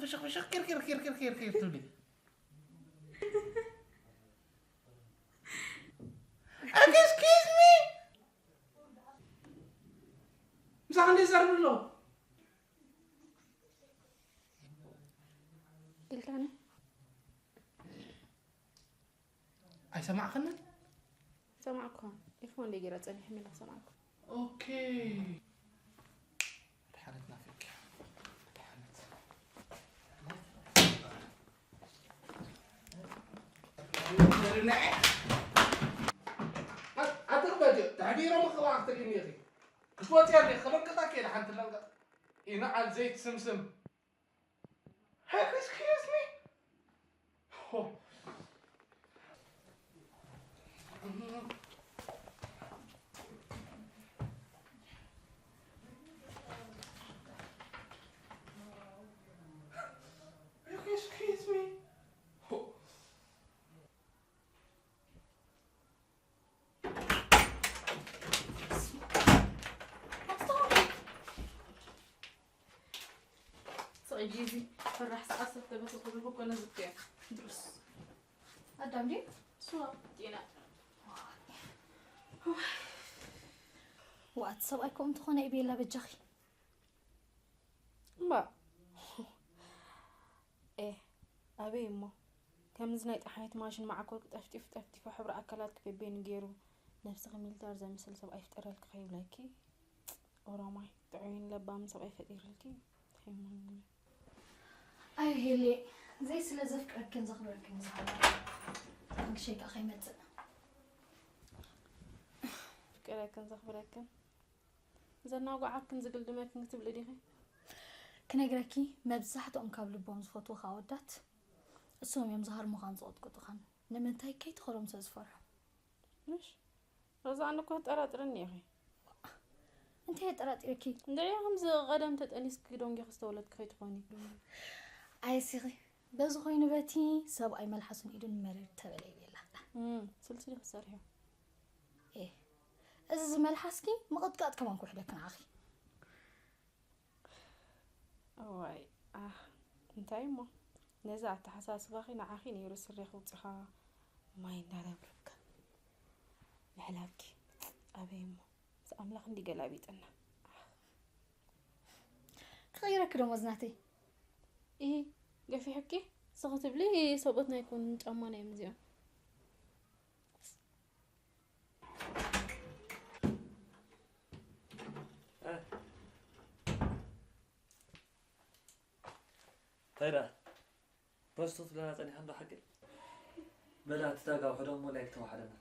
ፍሽኽ ፍሽኽ ኪር ኪር ኪር ኪር ኪር ኪር ትብሊ። Excuse me። ምሳኽ እንደ ይዛረብ ኣሎ። ኢልካኒ ኣይሰማዕኽንን? ሰማዕኩ። ኢርፎን ደይ ገይረ ጸኒሐ ሚላ ሰማዕኩ። ኦኬ። መድሓነት ናፊቅ። መድሓነት። ኣትርበጅ ተሕዲሮም ክባክ ትልኒ ኢኺ። ክስወጽ ያለ ክለንቅጣ ከይደ ሓንቲ ለንቅጥ። ይንዓል ዘይት ስምስም። Excuse me. Oh. Excuse me. Oh. ስቕ ጂዚ ፈራሕ ሰዓት ሰተበተ ክብሉ ኮነ ዝከያ ድሩስ ኣዳም ድዩ? ስዋ ጤና ዋት ሰብኣይ ከምኡ እንተኾነ እዩ ቤላ በጃኺ። እምባ ኤ ኣበይ እሞ ከምዚ ናይ ጠሓኒት ማሽን መዓኮርኪ ጠፍጢፉ ጠፍጢፉ ሕብሪ ኣካላትኪ በበይኑ ገይሩ ነብስኺ ሚልተር ዘምስል ሰብ ኣይፍጠረልኪ ከይብለኪ ኦሮማይ ጥዑይን ለባምን ሰብኣይ ፈጢርልኪ እንታይ እሞ ንብሎ። ኣይ ሄሌ ዘይ ስለ ዘፍቅረክን ዘኽብረክን ዝሃላ ክሸይካ ከይመጽእ ፍቅረክን ዘኽብረክን ዘናጓዓክን ዝግልድመክን ክትብሊ ዲኺ? ክነግረኪ መብዛሕትኦም ካብ ልቦም ዝፈትዉኻ ኣወዳት እሶም እዮም ዝሃርሙኻን ዝቕጥቅጡኻን ንምንታይ ከይትኸሎም ስለ ዝፈርሑ ምሽ ረዛን እኮ ጠራጥርኒ ኢኺ እንታይ የጠራጢረኪ እንድዒ ከምዚ ቀደም ተጠኒስኪ ዶንጊ ክስተውለትኪ ከይትኾኒ ኣይሲኺ በዚ ኮይኑ በቲ ሰብኣይ መልሓሱን ኢዱን መረር ተበለ ይቤላ እም፣ ስልሲ ዲኺ ትሰርሒ እዚ ዝመልሓስኪ ምቕጥቃጥ ከማን ክውሕደኪ ንዓኺ እዋይ ኣህ እንታይ እሞ ነዚ ኣተሓሳስባኺ ንዓኺ ነይሩ ስሬ ክውፅኻ ማይ እንዳረብርብካ ምሕላብኪ ኣበይ እሞ ምስ ኣምላኽ እንዲ ገላቢጥና ኣህ ክቕይረኪ ዶ መዝናተይ ኢሂ ገፊሕኪ ስኺ ትብሊ ሰብኦት ናይኮን ጫማ ናይ ምዚኦም እንታይ ደኣ ፖስት ክትብለና ጸኒሕክን ዶ ሓቂ? በላ እቲ ታጋ ውሕዶ እሞ ላይክ ተዋሓደና።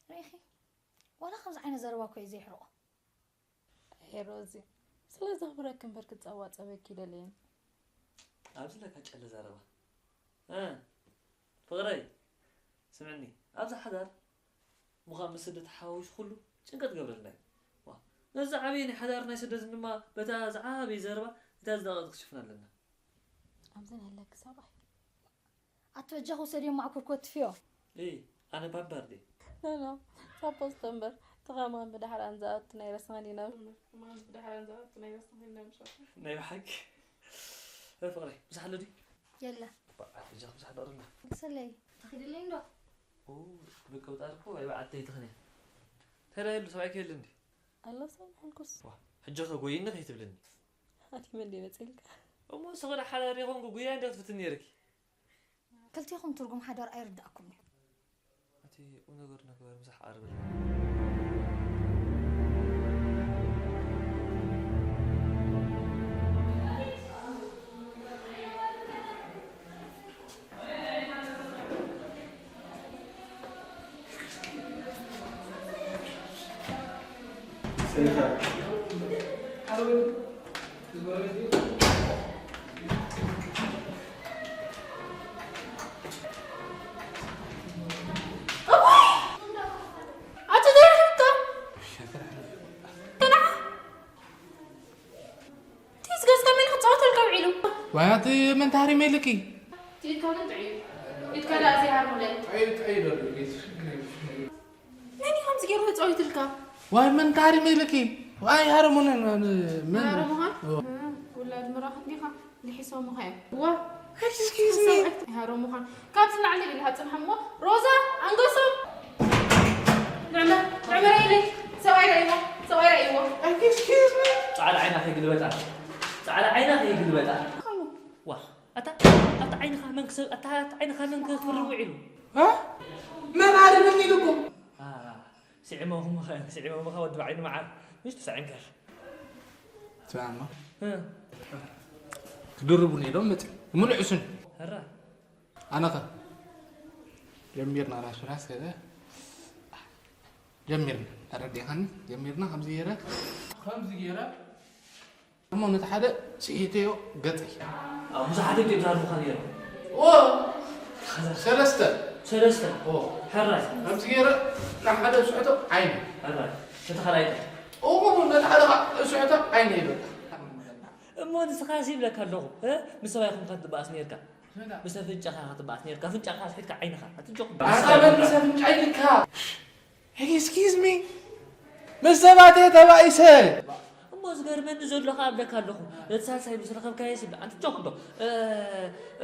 ርኢኺ ዋላ ከምዚ ዓይነት ዘረባ እኮ እዩ ዘይሕርቆ ሄሮዚ ስለ ዘኽብረኪ እምበር ክጸባጸበኪ ይደልየን ኣብዚ ለካ ጨለ ዘረባ እ ፍቕረይ ስምዕኒ ኣብዚ ሓዳር ምዃን ምስ ስደት ሓዋዊሱ ኩሉ ጭንቀት ገብረልና እዩ ዋ ነዚ ዓብየ ናይ ሓዳር ናይ ስደትን ድማ በታ ዝዓበየ ዘረባ እታ ዝደቐቐት ክሽፍና ኣለና ኣብዚ ነለኪ ሰብኣይ ኣቲ በጃኺ ውሰድዮ ማዕኮር ኮትፍዮ እይ ኣነ ባባር ድየ ኖ ኖ ሳፖስቶ እምበር ትኸማን ብዳሕራን ዝኣቱ ናይ ረስኸን ይነብር ናይ ብሓቂ ፍቕረይ ብዙሕ ኣሎ ድዩ የለ በዓል በጃኺ ብዙሕ ደቕርና ሰለይ ተኺድለይ እንዶ ብቅብጣር እኮ ወይ በዓልተይ ትኽንያ እንታይ ዳ የሉ ሰብኣይ ከየለ እንዲ ኣሎ ሰብ ሕልኩስ ሕጂ ከ ጎይኒ ከይትብልኒ ኣቲ መን መፅልካ እሞ ስኽዳ ሓዳር ይኾንኩ ጉያ እንዲ ክትፍትን ነይርኪ ክልቴኹም ትርጉም ሓዳር ኣይርዳእኩም እዩ እቲ ቁም ነገር ንግበር ምሳሕ ዓርቢ ዋይ ኣቲ መን ተሃሪመ ኢልኪ? ኢድካ ግን ጥዑይ እዩ። ኢድካ ደኣ ዘይሃርሙለይ። መን እዩ ከምዚ ገይሩ ተፃዊትልካ? ዋይ መን ተሃሪመ ኢልኪ? ዋይ ሃረሙነ መን? ሃረሙኻ? ምራኽ እንዲኻ ንሒሶምኻ እዮም። ዋ፣ excuse me። ሰብኣይ ሃሮምኻ። ካብዚ ንላዕሊ ኢልካ ጽንሐ እሞ፣ ሮዛ፣ ኣንገሶም። ንዕመር፣ ንዕመር ኢለይ። ሰብኣይ ረእይዎ፣ ሰብኣይ ረእይዎ። Excuse me። ጻዕዳ ዓይና ከይግልበጣ። ጻዕዳ ዓይና ከይግልበጣ። ዋ፣ ኣታ፣ ኣታ ዓይንኻ መን ክሰ-፣ ኣታ፣ ኣታ ዓይንኻ መን ክኽርብ ውዒሉ? እ? መን ኣድነኒ ኢልኩም? ኣ፣ ስዒሞምኻ፣ ስዒሞምኻ ወዲ ብዓይኒ መዓር። ምሽ ተሳዒምካ ኢኻ። ትማማ። እ። ክድርቡኒ ኢሎም መጽ-፣ ምልዑስን። ኧረ። ኣነ ኸ? ጀሚርና ራሱ ራስ ከ? ጀሚርና። ተረዲኻኒ? ጀሚርና ከምዚ ገይረ። ከምዚ ገይረ። እሞ ነቲ ሓደ ስሒተዮ ገጸይ። ኣብ ብዙሓት እዮም ዝሃርሙኻ ነይሮም። ኦ! ሰለስተ። ሰለስተ? ኦ። ሕራይ። ከምዚ ገይረ ንሓደ ስሕቶ ዓይኒ። ሕራይ። እቲ ካልኣይ ከ? እሞ ነቲ ሓደ ኸዓ ስሕቶ ዓይኒ ይበል። እሞ ንስኻ ሲ ይብለካ ኣለኹ፣ እ? ምስ ሰብኣይ ኹንካ ትበኣስ ነይርካ። ምስ ኣፍንጫኻ ክትበኣስ ነይርካ። ኣፍንጫኻ ስሒትካ ዓይንኻ። ኣትንጨኹ። ኣታ መን ምስ ኣፍንጫ ኢልካ? Excuse me። ምስ ሰባት እየ ተባኢሰ። እሞ ዝገርመኒ ዘሎ ኸዓ እብለካ ኣለኹ። ነቲ ሳልሳይ ምስ ረኸብካዮ ሲ፣ ኣንትጆክ ዶ? እ፣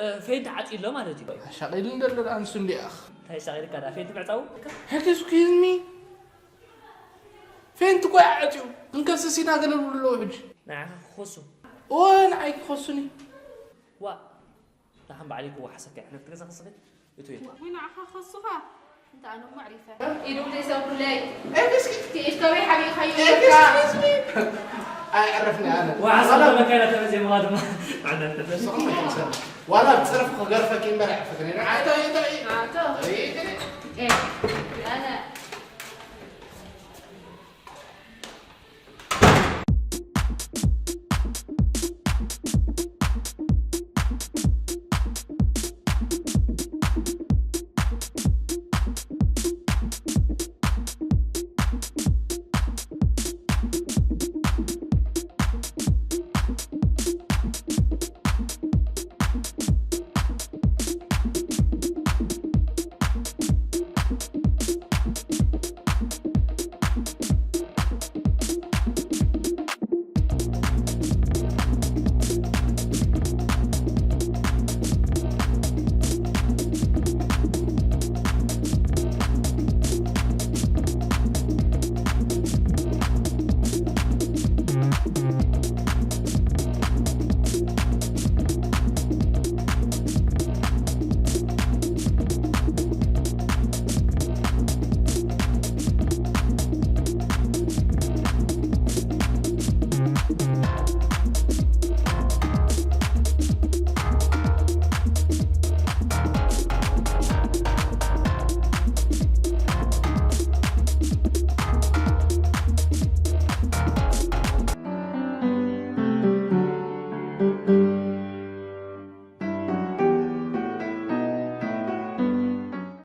እ፣ ፌንት ዓጺሎ ማለት እዩ። ኣሻቒሉ እንደሎ ደኣ ንሱ እንዲኣኽ። እንታይ ኣሻቒልካ ደኣ? ፌንት ምዕጻው? Excuse me። ፌንት እኮ እዩ ዓጽዩ። ክንከስስ ኢና ገለ ዝብሉ ኣለዉ ሕጂ። ንዓኻ ክኸሱ? እወ፣ ንዓይ ክኸሱኒ። ዋእ። ንሓን ባዕለይ ክወሓሰካ እየ። ሕነፍቲ ገዛ ክስኺ እቱ እየ። ወይ ንዓኻ ከሱኻ። እንተ ኣነ እሞ ኣዕሪፈ። ኢዶም ዘይሰብሩለይ። ኤክስኪዝ። ቲኤሽ ተበይ ሓቢእኻዮ ነርካ። ኤክስኪዝ ሚ። ኣይዕረፍኒ ኣነ። ወሓሰ ዋላ መካይና ተበዜ ምኻ ድማ። ዋላ ብጸርፊ ክገርፈኪ እምበር ኣይዕርፈክን እየ።